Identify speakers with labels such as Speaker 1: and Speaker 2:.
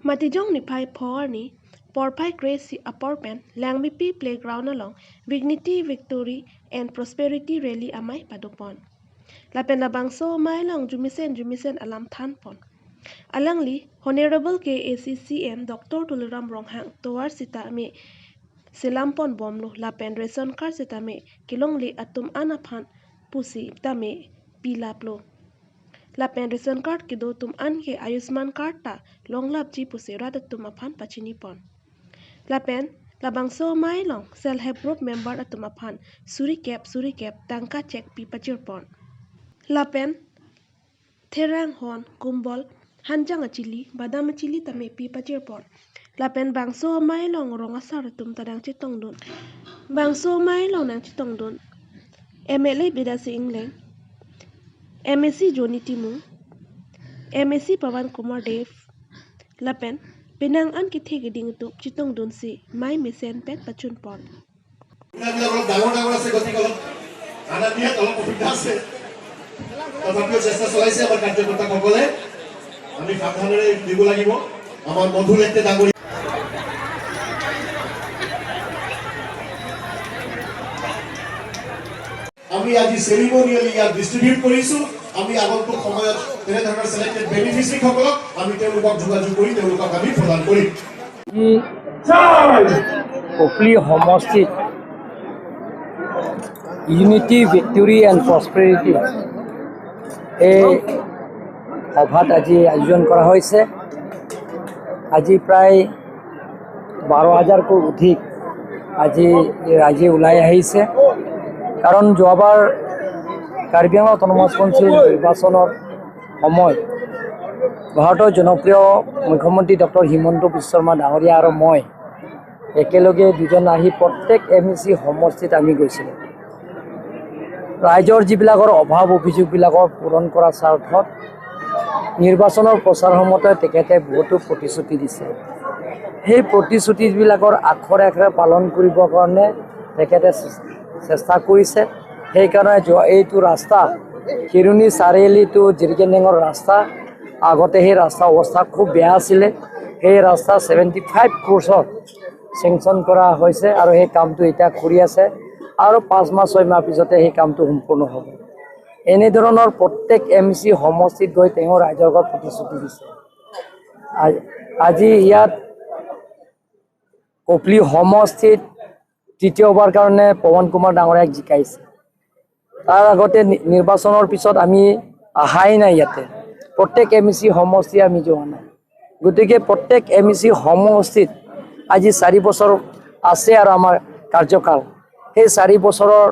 Speaker 1: Matijong ni phai phor ni porphai grace si apor pen langmipi playground along dignity victory and prosperity rally amai padupon. Lapen labangso mai long jumisen jumisen alam than pon. Alangli Honorable KACCM Dr. Tuliram Ronghang towar sita me silampon bomlo lapen ration card sita me kilongli atum anaphan pusi tame pilaplo. Lapen ration card kido tum an ke Ayushman card ta longlap ji pusi rada tum aphan pachini pon. Lapen labangso mai long self help group member atum aphan suri cap tangka check pi pachir pon. Lapen therang hon kumbol hanjang achili badam achili tame pi pachir pon. Lapen bangso mai long ronga sar tum tadang chitong dun. Bangso mai long nang chitong dun. MLA Bidasi Ingleng, MSc Joni Timu, MSc Pawan Kumar Dev, Lapen Penang an ki thegi ding tup chitong dun si mai misen pet pachun pon.
Speaker 2: ডাঙৰ ডাঙৰ আছে, গতিকে অলপ আনা দিয়াত অলপ অসুবিধা আছে, তথাপিও চেষ্টা চলাইছে আমাৰ কাৰ্যকৰ্তাসকলে। আমি সাৱধানেৰে দিব লাগিব। আমাৰ মধু লেখতে ডাঙৰীয়া আমি আজি চেৰিমনিয়েলি ইয়াত ডিষ্ট্ৰিবিউট কৰিছো। আমি আগন্তুক সময়ত তেনেধৰণৰ চিলেক্টেড বেনিফিচিয়াৰীসকলক আমি তেওঁলোকক যোগাযোগ কৰি তেওঁলোকক আমি প্ৰদান কৰিম।
Speaker 3: কপিলি সমষ্টিত ইউনিটি ভিক্টৰী এণ্ড প্ৰস্পেৰিটি এই সভাত আজি আয়োজন কৰা হৈছে। আজি প্ৰায় 12,000তকৈ অধিক আজি ৰাইজে ওলাই আহিছে। কাৰণ যোৱাবাৰ কাৰ্বি আংলং অট'নমাছ কাউন্সিল নিৰ্বাচনৰ সময়ত ভাৰতৰ জনপ্ৰিয় মুখ্যমন্ত্ৰী ডক্টৰ হিমন্ত বিশ্ব শৰ্মা ডাঙৰীয়া আৰু মই একেলগে দুজন আহি প্ৰত্যেক এম ই চি সমষ্টিত আমি গৈছিলোঁ। ৰাইজৰ যিবিলাকৰ অভাৱ অভিযোগবিলাকৰ পূৰণ কৰাৰ স্বাৰ্থত নিৰ্বাচনৰ প্ৰচাৰ সময়তে তেখেতে বহুতো প্ৰতিশ্ৰুতি দিছে। সেই প্ৰতিশ্ৰুতিবিলাকৰ আখৰে আখৰে পালন কৰিবৰ কাৰণে তেখেতে চেষ্টা কৰিছে। সেইকাৰণে যোৱা এইটো ৰাস্তা শিৰণি চাৰিআলি টু জিৰিকেণ্ডেঙৰ ৰাস্তা, আগতে সেই ৰাস্তাৰ অৱস্থা খুব বেয়া আছিলে। সেই ৰাস্তা 75 ক্ৰ'ৰ্ছত চেংচন কৰা হৈছে আৰু সেই কামটো এতিয়া কৰি আছে আৰু 5 মাহ 6 মাহ পিছতে সেই কামটো সম্পূৰ্ণ হ'ব। এনেধৰণৰ প্ৰত্যেক এম চি সমষ্টিত গৈ তেওঁ ৰাইজৰ ঘৰত প্ৰতিশ্ৰুতি দিছে। আজি ইয়াত কপিলি সমষ্টিত তৃতীয়বাৰ কাৰণে পৱন কুমাৰ ডাঙৰীয়াক জিকাইছে। তাৰ আগতে নিৰ্বাচনৰ পিছত আমি অহাই নাই ইয়াতে, প্ৰত্যেক এম চি সমষ্টি আমি যোৱা নাই। গতিকে প্ৰত্যেক এম চি সমষ্টিত আজি 4 বছৰ আছে আৰু আমাৰ কাৰ্যকাল, সেই 4 বছৰৰ